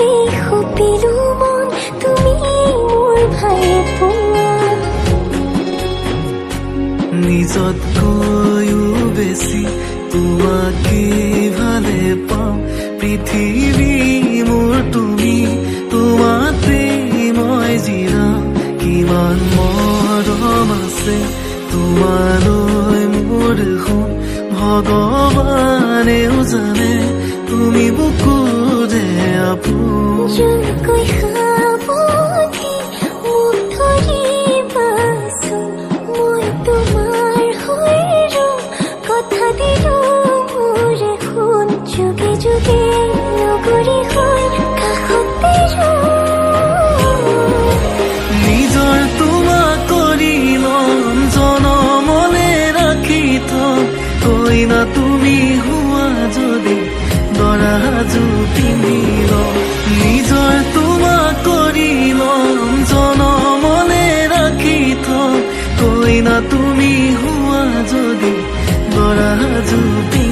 তোমাতে সপিলো মন, তুমি মোৰ ভাল পোৱা। নিজতকৈও বেছি তোমাকে ভালে পাওঁ। পৃথিৱী মোৰ তুমি, তোমাতে মই জিৰাওঁ। কিমান মৰম আছে তোমালৈ মোৰ সোণ, ভগৱানেও জানে, তুমি বুকুৰে আপোন। জোৰকৈ সাৱটি মোক ধৰিবাচোন, মই তোমাৰ হৈ ৰম, কথা দিলো মোৰ সোণ। যুগে যুগে লগৰী হৈ কাষতে ৰম। নিজৰ তোমাক কৰি ল'ম, জনমলে ৰাখি থম। কইনা তুমি হোৱা যদি, দৰা সাজো পিন্ধি ল'ম। নিজৰ তোমাক কৰি ল'ম, জনমলে ৰাখি থম। কইনা তুমি হোৱা যদি, দৰা সাজো পিন্ধি